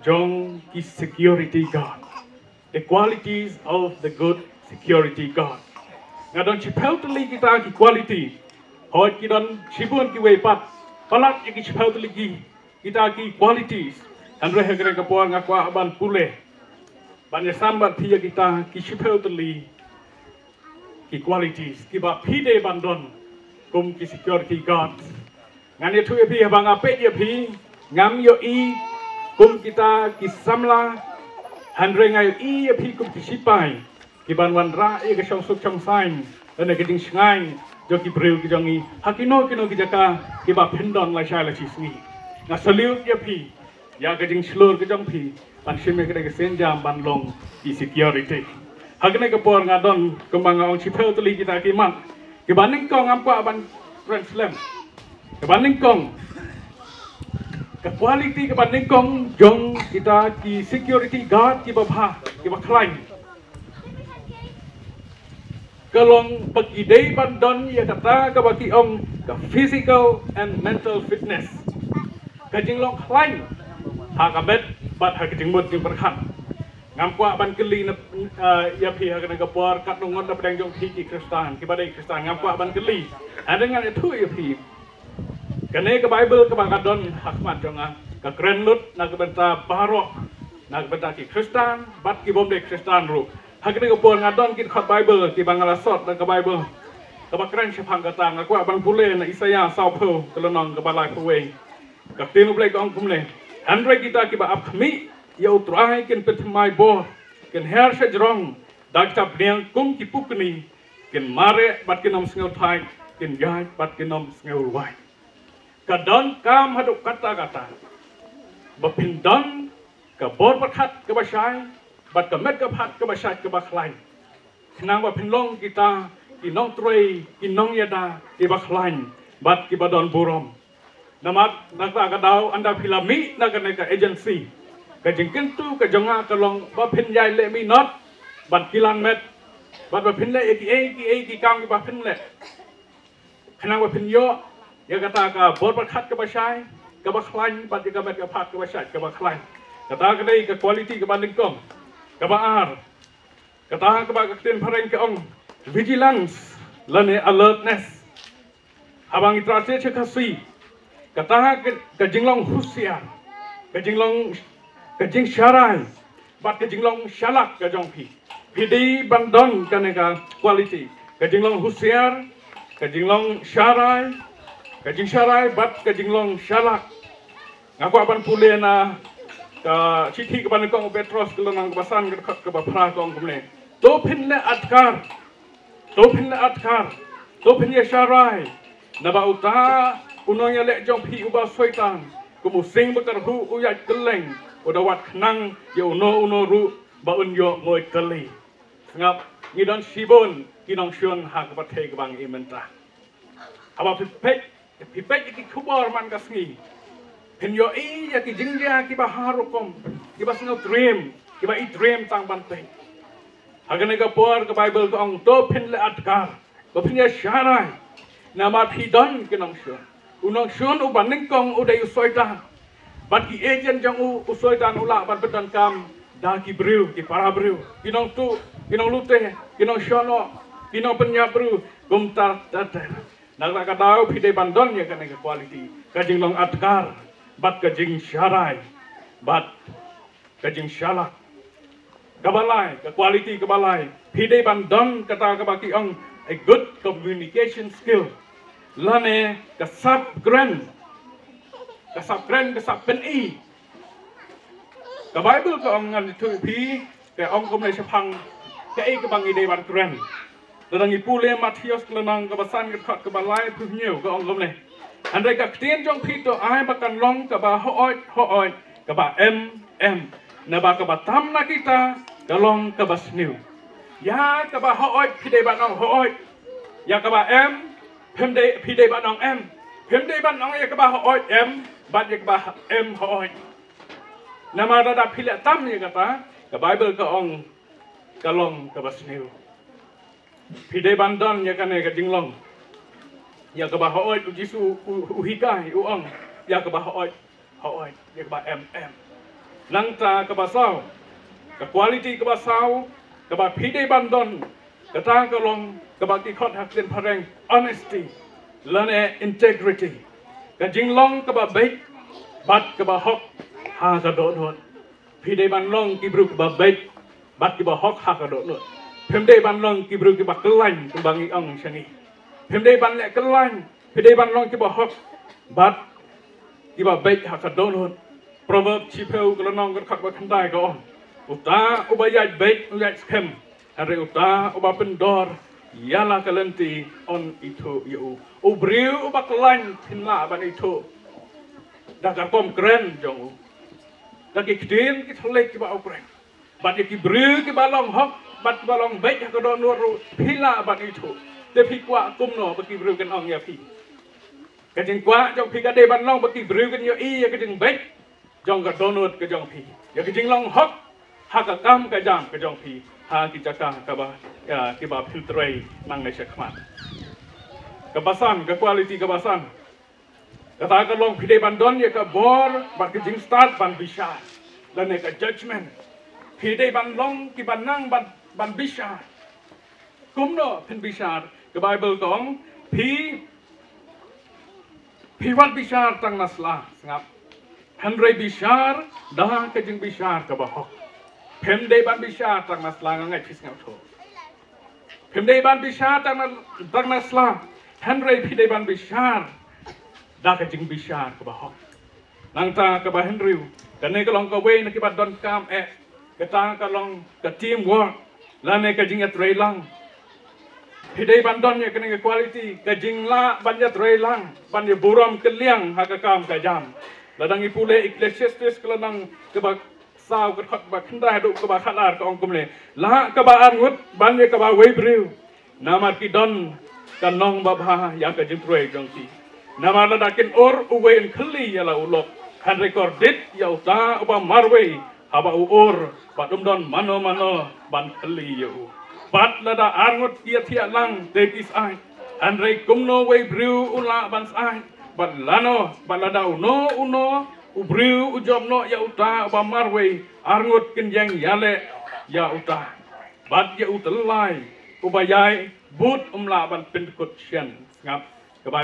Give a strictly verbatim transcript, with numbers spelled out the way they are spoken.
jong ki security guard. The qualities of the good security guard. Nga don shiphew tylli kita ki quality. Hooid, ki don shibun kiwei pat. Palat ïa ki shiphew tylli ki, kita ki qualities. Hynrei ha kane ka por nga kwah ban pule, ban ïasam bad phi ïa kita ki shiphew tylli ki qualities kiba phi dei ban don kum ki security guards. Ngan ïathuh ïa phi, haba nga peit ïa phi, ngam ïohi kum kita ki samla, hynrei nga ïohi ïa phi kum ki shipai kiban wanrah ïa ka shongsuk shongsaiñ lane ka jingshngaiñ jong ki briew ki jong ngi ha kino kino ki jaka kiba phin don lashai lashisngi. Nga salute ïa phi ïa ka jingshlur ka jong phi ban shim ïa kane ka sienjam ban long ki security. Ha kane ka por nga don, kumba nga ong, shiphew tylli kita ki mat kiba nyngkong. Ngam kwah ban kren slem. Kaba nyngkong, ka quality kaba nyngkong jong kita ki security guard kiba bha, kiba khlaiñ, ka long ba ki dei ban don ïa kata kaba ki ong ka physical and mental fitness. Ka jinglong khlaiñ ha ka met bad ha ka jingmut jingpyrkhat. Ngam kwah ban kylli na, eh, ïa phi ha kane ka por, katno ngut na pdeng jong phi ki Khristan, kiba dei Khristan, ngam kwah ban kylli. Hynrei ngan ïathuh ïa phi, kane ka Baibl kaba ka don ha khmat jong nga, ka kren lut na ka bynta baroh, na ka bynta ki Khristan bad ki bym dei Khristan ruh. Ha kane ka por nga don ki dkhot Baibl kiba nga la sot na ka Baibl kaba kren shaphang kata. Nga kwah ban pule na Isaïah sawphew, ka lynnong kaba laiphew wei. Ka ktien U Blei ka ong kumne: Hynrei kita kiba ap khmih ïa U Trai kin pynthymmai bor, kin her sha jrong da kita bniang kum ki pukni, kin mareh bad kin ym sngewthait, kin ïaid bad kin ym sngewrwai. Ka donkam haduh katta katta ba phin don ka bor pyrkhat kaba shai bad ka met ka phad kaba shait kaba khlaiñ, khnang ba phin long kita ki nongtrei, ki nongïada kiba khlaiñ bad kiba don burom. Namar na kata ka daw, ynda phi la mih na kane ka agency, ka jingkyntu ka jong nga ka long ba phin ïai leh minot bad ki langmet, bad ba phin leh ïa kiei kiei ki kam kiba phin leh, khnang ba phin ïoh ïa kata ka bor pyrkhat kaba shai kaba khlaiñ bad ïa ka met ka phad kaba shait kaba khlaiñ. Kata ka dei ka quality kaba nyngkong. Kaba ar, kata kaba ka ktien phareng ka ong vigilance lane alertness. Haba ngi translate sha Khasi, kata ka, ka jinglong husiar, ka jinglong, ka jingsharai bad ka jinglong shalak ka jong phi. Phi dei ban don kane ka quality, ka jinglong husiar, ka jinglong sharai, ka jingsharai bad ka jinglong shalak. Nga kwah ban pule na ka shithi kaba nyngkong u Petros, ka lynnong kaba san, ka dkhot kaba phra, ka ong kumne: To phin leh adkar, to phin leh adkar, to phin ïasharai, naba uta u nongïaleh jong phi uba u Soitan, kum u sing bakyrhuh u ïaid kylleng, u da wad khnang ïa uno uno ruh ba un ïoh nguid tylli. Sngap, ngi don shibun ki nongshun ha ka pyrthei kaba ngi im mynta. Haba phi peit, phi peit ïa ki khubor man ka sngi, phin ïohi ïa ki jingjia kiba har rukom, kiba sngewtriem, kiba i triem tang ban peit. Ha kane ka por ka Baibl ka ong to phin leh adkar, to phin ïasharai, namar phi don ki nongshun. U nongshun uba nyngkong u dei u Soitan. Bad ki agent jong u, u Soitan u lah ban pyndonkam da ki briew, ki para briew, ki nongtuh, ki nonglute, ki nongshun noh, ki nongpynïap briew, kumta ter ter. Na kata ka daw phi dei ban don ïa kane ka quality, ka jinglong adkar bad ka jingsharai bad ka jingshalak. Kaba lai, ka quality kaba lai, phi dei ban don kata kaba ki ong a good communication skill, lane ka sap kren, ka sap kren, ka sap pyni. Ka Baibl ka ong, ngan ïathuh ïa phi, ka ong kumne shaphang kaei kaba ngi dei ban kren. Lada ngi pule Mathaios ka lynnong kaba san, ka dkhot kaba laiphew hynñiew, ka ong kumne: Hynrei ka ktien jong phi to ai ba kan long kaba hooid hooid, kaba em em, naba kaba tam na kita ka long kaba sniew. Ïa kaba hooid phi dei ban ong hooid, ïa kaba em phim dei, phi dei ban ong em. Phim dei ban ong ïa kaba hooid em bad ïa kaba em hooid. Namar lada phi leh tam ïa kata, ka Baibl ka ong, ka long kaba sniew. Phi dei ban don ïa kane ka jinglong. Ïa kaba hooid, u Jisu u, u, u hikai, u ong, ïa kaba hooid hooid, ïa kaba em em. Nangta kaba saw, ka quality kaba saw kaba phi dei ban don, kata ka long kaba ki khot ha ka ktien phareng honesty lane integrity. Ka jinglong kaba beit bad kaba hok ha ka dohnud. Phi dei ban long ki briew kiba beit bad kiba hok ha ka dohnud. Phim dei ban long ki briew kiba kyllain kumba ngi ong sha ngi. Phim dei ban leh kyllain, phi dei ban long kiba hok bad kiba beit ha ka dohnud. Proverb shiphew ka lynnong ka dkhot ba khyndai ka ong, uta uba ïaid beit u ïaid skhem, hynrei uta uba pyndor ïa la ka lynti yn ithuh ïa u. U briew uba kyllain phin lah ban ithuh da ka rukom kren jong u, da ki ktien ki thylliej kiba u kren. Bad ïa ki briew kiba long hok bad kiba long beit ha ka dohnud ruh phi lah ban ithuh. Te phi kwah kumno ba ki briew kin ong ïa phi? Ka jingkwah jong phi ka dei ban long ba ki briew kin ïohi ïa ka jingbeit jong ka dohnud ka jong phi, ïa ka jinglong hok ha ka kam ka jam ka jong phi, ha ki jaka kaba, ïa, kiba phin trei nangne shakhmat. Kaba san, ka quality kaba san, kata ka long phi dei ban don ïa ka bor bad ka jingstad ban bishar, lane ka judgment. Phi dei ban long kiba nang ban, ban bishar. Kumno phin bishar? Ka Baibl ka ong, phi, phi wat bishar tang na sla, sngap, hynrei bishar da ka jingbishar kaba hok. Phim dei ban bishar tang na sla, nga ngeit phi sngewthuh. Phim dei ban bishar tang na, tang na sla, hynrei phi dei ban bishar da ka jingbishar kaba hok. Nangta kaba hynriew, kane ka long kawei na kiba donkam eh, kata ka long ka teamwork lane ka jingïatreilang. Phi dei ban don ïa kane ka quality, ka jinglah ban ïatreilang, ban ïaburom kylliang ha ka kam ka jam. Lada ngi pule Ecclesiastes ka lynnong kaba saw ka dkhot ba khyndai haduh kaba khatar ka ong kumne, lah kaba arngut ban ïa kaba wei briew, namar ki don ka nong babha ïa ka jingtrei jong ki. Namar lada kin ur, uwei un khylli ïa la u lok, hynrei kordit ïa uta uba marwei haba u ur, bad um don mano mano ban khylli ïa u. Bad lada arngut ki ïathiah lang te ki syaid, hynrei kumno wei briew u lah ban syaid? Bad lano, bad lada uno uno u briew u jop noh ïa uta uba marwei, arngut kin ïeng ïaleh ïa uta. Bad ïa u tyllai uba ïai bud um lah ban pyndkut shen, sngap.